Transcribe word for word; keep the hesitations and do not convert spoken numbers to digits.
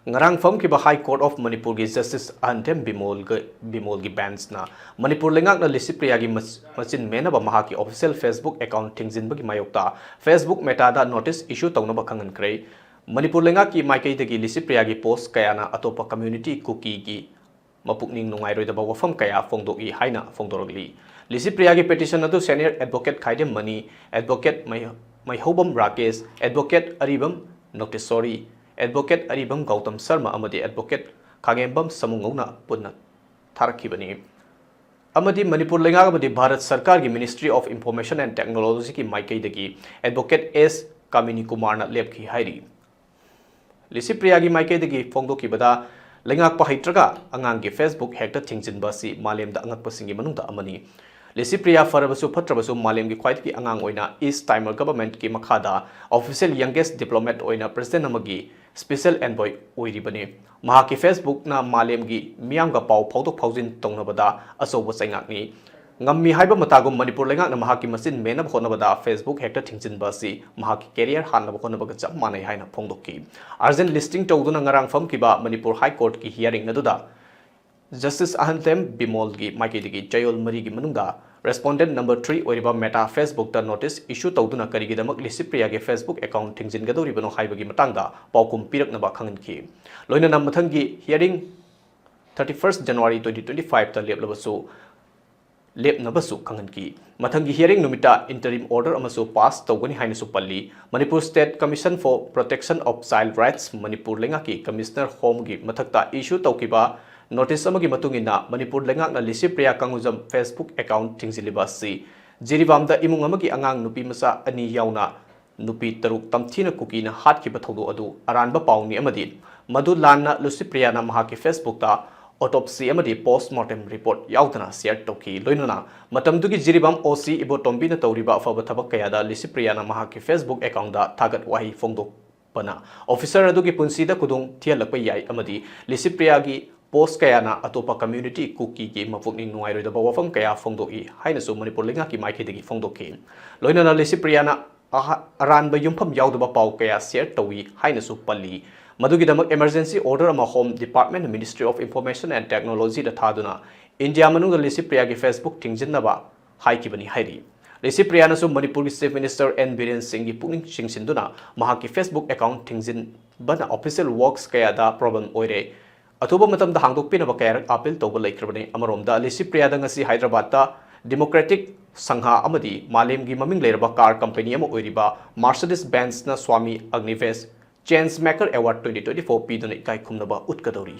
ꯉꯔꯥꯡ ꯐꯝꯈꯤꯕ High Court of ꯃꯅꯤꯄꯨꯔꯒꯤ Justice ꯑꯍꯟꯊꯦꯝ ꯕꯤꯃꯣꯜꯒ-, ꯕꯤꯃꯣꯜꯒꯤ ꯕꯦꯟꯁꯅ Manipur ꯂꯩꯉꯥꯛꯅ ꯂꯤꯁꯤꯄ꯭ꯔꯤꯌꯥꯒꯤ ꯃꯆ-, ꯃꯆꯤꯟ ꯃꯦꯟꯅꯕ ꯃꯍꯥꯛꯀꯤ official Facebook account ꯊꯤꯡꯖꯤꯟꯕꯒꯤ ꯃꯥꯌꯣꯛꯇ Facebook Metaꯗ notice issue ꯇꯧꯅꯕ ꯈꯪꯍꯟꯈ꯭ꯔꯦ꯫ ꯃꯅꯤꯄꯨꯔ ꯂꯩꯉꯥꯛꯀꯤ ꯃꯥꯏꯀꯩꯗꯒꯤ ꯂꯤꯁꯤꯄ꯭ꯔꯤꯌꯥꯒꯤ post ꯀꯌꯥꯅ ꯑꯇꯣꯞꯄ community ꯀꯨꯀꯤꯒꯤ ꯃꯄꯨꯛꯅꯤꯡ ꯅꯨꯡꯉꯥꯏꯔꯣꯏꯗꯕ ꯋꯥꯐꯝ ꯀꯌꯥ ꯐꯣꯡꯗꯣꯛꯏ ꯍꯥꯏꯅ ꯐꯣꯡꯗꯣꯔꯛꯂꯤ꯫ ꯂꯤꯁꯤꯄ꯭ꯔꯤꯌꯥꯒꯤ petition ꯑꯗꯨ senior advocate ꯈꯥꯏꯗꯦꯝ ꯃꯅꯤ, advocate ꯃꯩ-, ꯃꯩꯍꯧꯕꯝ ꯔꯥꯀꯦꯁ, advocate ꯑꯔꯤꯕꯝ ꯅꯣꯇꯦꯁꯣꯔꯤ, advocate ꯑꯔꯤꯕꯝ ꯒꯧꯇꯝ ꯁꯔꯃ ꯑꯃꯗꯤ advocate ꯈꯥꯉꯦꯝꯕꯝ ꯁꯃꯨꯉꯧꯅ ꯄꯨꯟꯅ ꯊꯥꯔꯛꯈꯤꯕꯅꯤ꯫ ꯑꯃꯗꯤ ꯃꯅꯤꯄꯨꯔ ꯂꯩꯉꯥꯛ ꯑꯃꯗꯤ ꯚꯥꯔꯠ ꯁꯔꯀꯥꯔꯒꯤ Ministry of Information and Technologyꯒꯤ ꯃꯥꯏꯀꯩꯗꯒꯤ advocate ꯑꯦꯁ ꯀꯥꯃꯤꯅꯤ ꯀꯨꯃꯥꯔꯅ ꯂꯦꯞꯈꯤ ꯍꯥꯏꯔꯤ꯫ ꯂꯤꯁꯤꯄ꯭ꯔꯤꯌꯥꯒꯤ ꯃꯥꯏꯀꯩꯗꯒꯤ ꯐꯣꯡꯗꯣꯛꯈꯤꯕꯗ, ꯂꯩꯉꯥꯛꯄ ꯍꯩꯇ꯭ꯔꯒ ꯑꯉꯥꯡꯒꯤ Facebook ꯍꯦꯛꯇ ꯊꯤꯡꯖꯤꯟꯕ ꯑꯁꯤ ꯃꯥꯂꯦꯝꯗ ꯑꯉꯛꯄꯁꯤꯡꯒꯤ ꯃꯅꯨꯡꯗ ꯑꯃꯅꯤ꯫ ꯂꯤꯁꯤꯄ꯭ꯔꯤꯌꯥ ꯐꯔꯕꯁꯨ ꯐꯠꯇ꯭ꯔꯕꯁꯨ ꯃꯥꯂꯦꯝꯒꯤ ꯈ꯭ꯋꯥꯏꯗꯒꯤ ꯑꯉꯥꯡ ꯑꯣꯏꯅ East Timor Governmentꯀꯤ ꯃꯈꯥꯗ official youngest diplomat ꯑꯣꯏꯅ president ꯑꯃꯒꯤ special envoy ꯑꯣꯏꯔꯤꯕꯅꯤ꯫ ꯃꯍꯥꯛꯀꯤ Facebookꯅ ꯃꯥꯂꯦꯝꯒꯤ ꯃꯤꯌꯥꯝꯒ ꯄꯥꯎ ꯐꯥꯎꯗꯣꯛ ꯐꯥꯎꯖꯤꯟ ꯇꯧꯅꯕꯗ ꯑꯆꯧꯕ ꯆꯩꯉꯥꯛꯅꯤ꯫ ꯉꯝꯃꯤ ꯍꯥꯏꯕ ꯃꯇꯥꯒꯨꯝ ꯃꯅꯤꯄꯨꯔ ꯂꯩꯉꯥꯛꯅ ꯃꯍꯥꯛꯀꯤ ꯃꯆꯤꯟ ꯃꯦꯟꯅꯕ ꯍꯣꯠꯅꯕꯗ Facebook ꯍꯦꯛꯇ ꯊꯤꯡꯖꯤꯟꯕ ꯑꯁꯤ ꯃꯍꯥꯛꯀꯤ career ꯍꯥꯠꯅꯕ ꯍꯣꯠꯅꯕꯒ ꯆꯞ ꯃꯥꯟꯅꯩ ꯍꯥꯏꯅ ꯐꯣꯡꯗꯣꯛꯈꯤ꯫ Urgent listing ꯇꯧꯗꯨꯅ ꯉꯔꯥꯡ ꯐꯝꯈꯤꯕ ꯃꯅꯤꯄꯨꯔ High Courtꯀꯤ hearing ꯑꯗꯨꯗ Justice ꯑꯍꯟꯊꯦꯝ ꯕꯤꯃꯣꯜꯒꯤ ꯃꯥꯏꯀꯩꯗꯒꯤ ꯆꯌꯣꯜ ꯃꯔꯤꯒꯤ ꯃꯅꯨꯡꯗ respondent number three ꯑꯣꯏꯔꯤꯕ Meta Facebookꯇ notice issue ꯇꯧꯗꯨꯅ ꯀꯔꯤꯒꯤꯗꯃꯛ ꯂꯤꯁꯤꯄ꯭ꯔꯤꯌꯥꯒꯤ Facebook account ꯊꯤꯡꯖꯤꯟꯒꯗꯧꯔꯤꯕꯅꯣ ꯍꯥꯏꯕꯒꯤ ꯃꯇꯥꯡꯗ ꯄꯥꯎꯈꯨꯝ ꯄꯤꯔꯛꯅꯕ ꯈꯪꯍꯟꯈꯤ꯫ ꯂꯣꯏꯅꯅ ꯃꯊꯪꯒꯤ hearing thirty first January twenty twenty fiveꯇ ꯂꯦꯞꯂꯕꯁꯨ, ꯂꯦꯞꯅꯕꯁꯨ ꯈꯪꯍꯟꯈꯤ꯫ ꯃꯊꯪꯒꯤ hearing ꯅꯨꯃꯤꯠꯇ interim order ꯑꯃꯁꯨ pass ꯇꯧꯒꯅꯤ ꯍꯥꯏꯅꯁꯨ ꯄꯜꯂꯤ꯫ Manipur State Commission for Protection of Child Rights Manipur ꯂꯩꯉꯥꯛꯀꯤ Commissioner Homeꯒꯤ ꯃꯊꯛꯇ issue ꯇꯧꯈꯤꯕ notice ꯑꯃꯒꯤ ꯃꯇꯨꯡ ꯏꯟꯅ, ꯃꯅꯤꯄꯨꯔ ꯂꯩꯉꯥꯛꯅ ꯂꯤꯁꯤꯄ꯭ꯔꯤꯌꯥ ꯀꯪꯒꯨꯖꯝ Facebook account ꯊꯤꯡꯖꯤꯜꯂꯤꯕ ꯑꯁꯤ ꯖꯤꯔꯤꯕꯥꯝꯗ ꯏꯃꯨꯡ ꯑꯃꯒꯤ ꯑꯉꯥꯡ ꯅꯨꯄꯤ ꯃꯆꯥ ꯑꯅꯤ ꯌꯥꯎꯅ ꯅꯨꯄꯤ ꯇꯔꯨꯛ ꯇꯝꯊꯤꯅ ꯀꯨꯀꯤꯅ ꯍꯥꯠꯈꯤꯕ ꯊꯧꯗꯣꯛ ꯑꯗꯨ ꯑꯔꯥꯟꯕ ꯄꯥꯎꯅꯤ ꯑꯃꯗꯤ ꯃꯗꯨ ꯂꯥꯟꯅ ꯂꯤꯁꯤꯄ꯭ꯔꯤꯌꯥꯅ ꯃꯍꯥꯛꯀꯤ Facebookꯇ autopsy ꯑꯃꯗꯤ post mortem report ꯌꯥꯎꯗꯅ share ꯇꯧꯈꯤ꯫ ꯂꯣꯏꯅꯅ ꯃꯇꯝꯗꯨꯒꯤ ꯖꯤꯔꯤꯕꯥꯝ OC ꯏꯕꯣꯇꯣꯝꯕꯤꯅ ꯇꯧꯔꯤꯕ ꯑꯐꯕ ꯊꯕꯛ ꯀꯌꯥꯗ ꯂꯤꯁꯤꯄ꯭ꯔꯤꯌꯥꯅ ꯃꯍꯥꯛꯀꯤ Facebook accountꯇ ꯊꯥꯒꯠ ꯋꯥꯍꯩ ꯐꯣꯡꯗꯣꯛꯄꯅ officer ꯑꯗꯨꯒꯤ ꯄꯨꯟꯁꯤꯗ ꯈꯨꯗꯣꯡ ꯊꯤꯍꯜꯂꯛꯄ ꯌꯥꯏ ꯑꯃꯗꯤ ꯂꯤꯁꯤꯄ꯭ꯔꯤꯌꯥꯒꯤ post ꯀꯌꯥꯅ ꯑꯇꯣꯞꯄ community ꯀꯨꯀꯤꯒꯤ ꯃꯄꯨꯛꯅꯤꯡ ꯅꯨꯡꯉꯥꯏꯔꯣꯏꯗꯕ ꯋꯥꯐꯝ ꯀꯌꯥ ꯐꯣꯡꯗꯣꯛꯏ ꯍꯥꯏꯅꯁꯨ ꯃꯅꯤꯄꯨꯔ ꯂꯩꯉꯥꯛꯀꯤ ꯃꯥꯏꯀꯩꯗꯒꯤ ꯐꯣꯡꯗꯣꯛꯈꯤ꯫ ꯂꯣꯏꯅꯅ ꯂꯤꯁꯤꯄ꯭ꯔꯤꯌꯥꯅ ꯑꯍ-, ꯑꯔꯥꯟꯕ ꯌꯨꯝꯐꯝ ꯌꯥꯎꯗꯕ ꯄꯥꯎ ꯀꯌꯥ share ꯇꯧꯏ ꯍꯥꯏꯅꯁꯨ ꯄꯜꯂꯤ꯫ ꯃꯗꯨꯒꯤꯗꯃꯛ emergency order ꯑꯃ Home Department Ministry of Information and Technology ꯗ ꯊꯥꯗꯨꯅ ꯏꯟꯗꯤꯌꯥ ꯃꯅꯨꯡꯗ ꯂꯤꯁꯤꯄ꯭ꯔꯤꯌꯥꯒꯤ Facebook ꯊꯤꯡꯖꯤꯟꯅꯕ ꯍꯥꯏꯈꯤꯕꯅꯤ ꯍꯥꯏꯔꯤ꯫ ꯂꯤꯁꯤꯄ꯭ꯔꯤꯌꯥꯅꯁꯨ ꯃꯅꯤꯄꯨꯔꯒꯤ Chief Minister N ꯕꯤꯔꯦꯟ ꯁꯤꯡꯒꯤ ꯄꯨꯛꯅꯤꯡ ꯆꯤꯡꯁꯤꯟꯗꯨꯅ ꯃꯍꯥꯛꯀꯤ Facebook account ꯊꯤꯡꯖꯤꯟꯕꯅ official works ꯀꯌꯥꯗ problem ꯑꯣꯏꯔꯦ꯫ ꯑꯊꯨꯕ ꯃꯇꯝꯗ ꯍꯥꯡꯗꯣꯛꯄꯤꯅꯕ ꯀꯌꯥꯔꯛ appeal ꯇꯧꯕ ꯂꯩꯈ꯭ꯔꯕꯅꯤ꯫ ꯑꯃꯔꯣꯝꯗ ꯂꯤꯁꯤꯄ꯭ꯔꯤꯌꯥꯗ ꯉꯁꯤ ꯍꯥꯏꯗ꯭ꯔꯕꯥꯗꯇ Democratic ꯁꯪꯘ ꯑꯃꯗꯤ ꯃꯥꯂꯦꯝꯒꯤ ꯃꯃꯤꯡ ꯂꯩꯔꯕ car company ꯑꯃ ꯑꯣꯏꯔꯤꯕ Mercedes Benz ꯅ Swami Agnivesh Change Maker Award twenty twenty-four ꯄꯤꯗꯨꯅ ꯏꯀꯥꯏ ꯈꯨꯝꯅꯕ ꯎꯠꯀꯗꯧꯔꯤ꯫